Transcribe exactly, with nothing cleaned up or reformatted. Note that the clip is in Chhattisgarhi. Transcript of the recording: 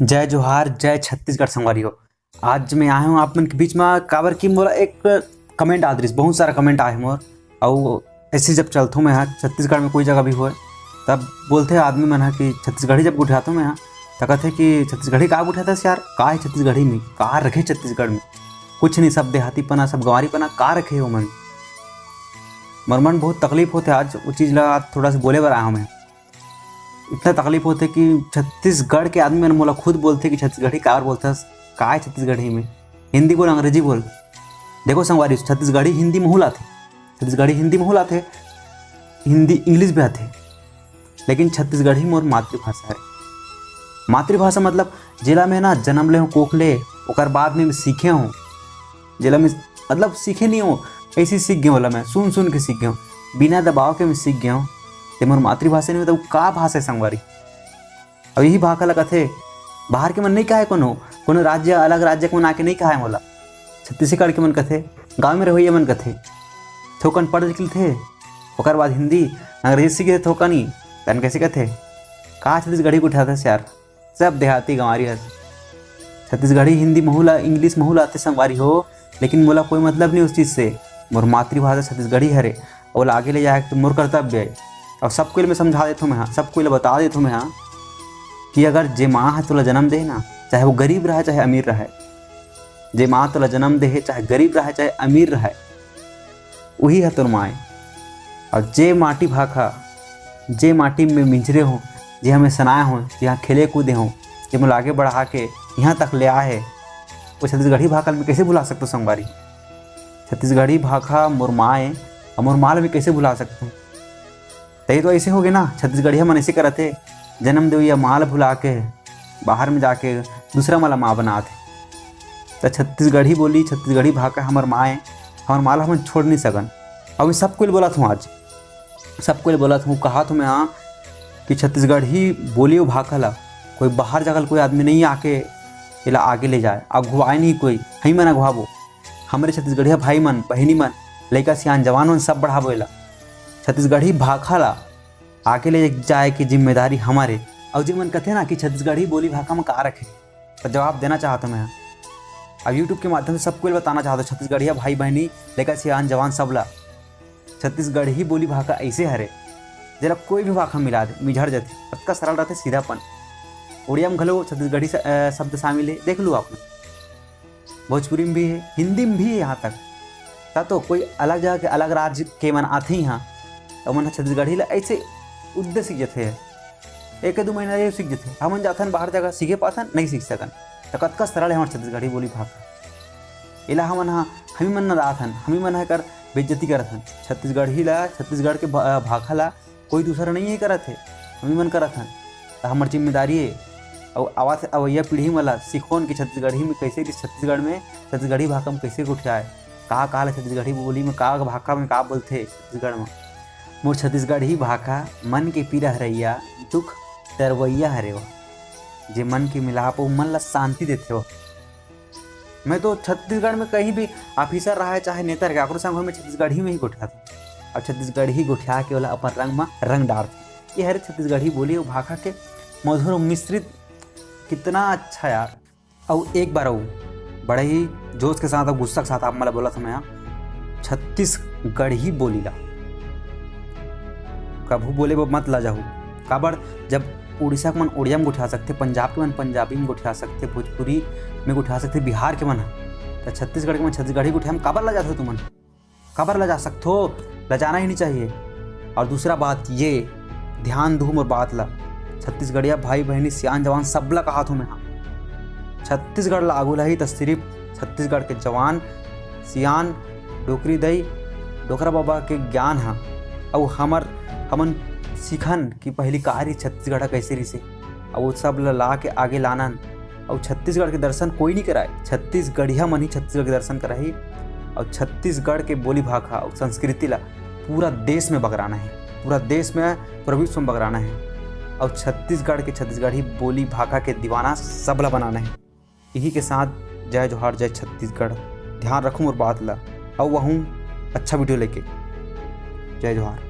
जय जोहार, जय छत्तीसगढ़ संगवारी हो। आज मैं आए हूँ आप मन के बीच में, काबर कि मोला एक comment आत रहिस, बहुत सारा comment आए मोर। अउ ऐसे जब चलथों मैं हा छत्तीसगढ़ में कोई जगह भी होए, तब बोलथे आदमी मन हा कि छत्तीसगढ़ी जब गोठियाथों मैं हा, त कथे कि छत्तीसगढ़ी का गोठियाथस यार, का है छत्तीसगढ़ी में, का रखे छत्तीसगढ़ में? कुछ नहीं, सब देहातीपना, सब गंवारीपना, का रखे हो मन? मोर मन बहुत तकलीफ होथे, आज वो चीज़ ला आज थोड़ा सा बोले बर आया हूँ मैं। इतना तकलीफ होथे कि छत्तीसगढ़ के आदमी मन मोला खुद बोलथे कि छत्तीसगढ़ी काबर बोलथस, का है छत्तीसगढ़ी में, हिंदी बोल, अंग्रेजी बोल। देखो संगवारी, छत्तीसगढ़ी हिंदी महू ल आथे, छत्तीसगढ़ी हिंदी महू ल आथे, हिंदी English भी आथे, लेकिन छत्तीसगढ़ी मोर मातृभाषा है। मातृभाषा मतलब जेला मैं ना जन्म ले हूँ कोख ले, ओकर बाद में सीखे हूँ, जेला मैं मतलब सीखे नहीं हूँ, ऐसे सीख गए, ओला मैं सुन सुन के सीख गए हूँ, बिना दबाव के मैं सीख गए हूँ। ते मोर मातृभाषा नहीं होता, वो का भाषा है संगवारी? अब यही भाखा ला कथे, बाहर के मन नहीं कहे कोनो, कोनो राज्य, अलग राज्य के मन आके नहीं कहे मोला, छत्तीसगढ़ के मन कथे, गाँव में रहोइया मन कथे। थोकन पढ़ लिख लेथे, ओकर बाद हिंदी, अंग्रेजी सीख लेथे थोकन ही, तन कैसे कथे, का छत्तीसगढ़ी गोठियाथस यार, सब देहाती गंवारी हस। छत्तीसगढ़ी हिंदी महू ल, English महू ल आथे संगवारी हो, लेकिन मोला कोई मतलब नहीं उस चीज़ से। मोर मातृभाषा छत्तीसगढ़ी हरे, ओला आगे ले जाए के मोर कर्तव्य है। और सब कोई ल मैं समझा देथों मैं हा, सब कोई ल बता देथों मैं हा कि अगर जे माँ ह तोला जन्म दे ना, चाहे वो गरीब रहे चाहे अमीर रहे, जे माँ तोला जन्म दे हे, चाहे गरीब रहे चाहे अमीर रहे, उही ह तोर माँ ए। और जे माटी भाखा, जे माटी में मिंजरे हो, जे हमें सनाए हो, जे यहाँ खेले कूदे हो, जे मोला आगे बढ़ा के यहाँ तक ले आए हे, वो छत्तीसगढ़ी भाखा ल मैं कैसे भुला सकथों संगवारी? छत्तीसगढ़ी भाखा मोर माँ ए, और मोर माँ ल मैं कैसे भुला सकथों? त ये तो ऐसे हो गए ना, छत्तीसगढ़िया मन ऐसे करत हे, जन्म देवइया माँ ल भुला के बाहर में जाके दूसरा मन ल माँ बनात हे। त छत्तीसगढ़ी बोली, छत्तीसगढ़ी भाखा हमर माँ ए, हमर माँ ल हमन छोड़ नहीं सकन। अउ ये सब कोई ल बोलत हूँ आज, सब कोई ल बोलत हूँ, कहत हूँ मैं हा कि छत्तीसगढ़ी बोली अउ भाखा ल कोई बाहर जाकर कोई आदमी नहीं आके एला आगे ले जाए, अगुवाए नहीं कोई, हमी मन अगुवाबो। हमरे छत्तीसगढ़िया भाई मन, बहिनी मन, लइका सियान जवान मन सब बढ़ाबो एला। छत्तीसगढ़ी भाखा ला आगे ले जाए के जिम्मेदारी हमर ए। अउ जे मन कथे ना कि छत्तीसगढ़ी बोली भाखा म का रखे, त जवाब देना चाहत हूँ मैं। अब YouTube के माध्यम से सबको बताना चाहत हूँ, छत्तीसगढ़िया भाई बहिनी, लइका सियान जवान सब ला, छत्तीसगढ़ी बोली भाखा ऐसे हरे, जेला कोई भी भाखा मिला दे, मिझड़ जाथे, अतका सरल रहथे, सीधापन। उड़िया म घलो छत्तीसगढ़ी स-, अ, शब्द शामिल हे, देख लू आप मन। भोजपुरी में भी है, हिंदी में भी है यहाँ तक। ता तो कोई अलग जगह के, अलग राज्य के मन आथे यहाँ, त ओमन ह छत्तीसगढ़ी ला ऐसे उद्दे सीख जथे, एक दू महीना ले सीख जथे। हमन जाथन बाहर जगह, सीखे पाथन, नहीं सीख सकन। त कतका सरल है हमर छत्तीसगढ़ी बोली भाखा। एला हमन ह, हमी मन नदाथन, हमी मन ह कर बेइज्जती करथन। छत्तीसगढ़ी ला, छत्तीसगढ़ के भा-, भाखा ला कोई दूसरा नहीं है करत हे, हमी मन करत हन। त हमर जिम्मेदारी हे। अउ आवत अवइया पीढ़ी मन ला सिखोन कि छत्तीसगढ़ी में कैसे, छत्तीसगढ़ में छत्तीसगढ़ी भाखा में कैसे गोठियाए, का का ला छत्तीसगढ़ी बोली में, का भाखा में का बोलथे छत्तीसगढ़ में। मोर छत्तीसगढ़ी भाखा मन के पीरा हरैया, दुख दरवैया हरे वो, जे मन के मिलाप अउ मन ला शांति देथे वो। मैं तो छत्तीसगढ़ में कहीं भी officer रहा है, चाहे नेता रहे, काकरो संग होय, मैं छत्तीसगढ़ी में ही गोठियाथों। अब छत्तीसगढ़ी गोठिया के ओला अपन रंग म रंग डारथों। ये हरे छत्तीसगढ़ी बोली अउ भाखा के मधुर अउ मिश्रित, कितना अच्छा यार। अउ एक बार अउ बड़े ही जोश के साथ अउ गुस्सा के साथ आप मन ला बोलत हूँ मैं, छत्तीसगढ़ी बोली ला कभू बोले बर मत लजाहू। काबर, जब उड़ीसा के मन उड़िया में गोठिया सकथे, पंजाब के मन पंजाबी में गोठिया सकथे, भोजपुरी में गोठिया सकथे, बिहार के मन ह, त छत्तीसगढ़ के मन छत्तीसगढ़ी गोठिया में काबर लजाथो तुमन? काबर लजा सकथो? लजाना ही नहीं चाहिए। और दूसरा बात ये, ध्यान दू मोर बात ला, छत्तीसगढ़िया भाई बहिनी, सियान जवान सब ला कहाथों मैं हा, छत्तीसगढ़ ला आगू लाही त सिर्फ छत्तीसगढ़ के जवान, सियान, डोकरी दई, डोकरा बाबा के ज्ञान ह। अउ हमर, हमन सीखन कि पहली का रहिस छत्तीसगढ़ ह, कैसे रहिसे, अउ वो सब ल ला के आगे लानन। अउ छत्तीसगढ़ के दर्शन कोई नहीं कराए, छत्तीसगढ़िया मन ही छत्तीसगढ़ के दर्शन कराही। अउ छत्तीसगढ़ के बोली भाखा अउ संस्कृति ला पूरा देश में बगराना है, पूरा देश में, पूरा विश्व में बगराना है। अउ छत्तीसगढ़ के छत्तीसगढ़ी बोली भाखा के दीवाना सब ला बनाना है। इही के साथ जय जोहार, जय छत्तीसगढ़। ध्यान रखू मोर बात ला, अउ वहूँ अच्छा video लेके। जय जोहार।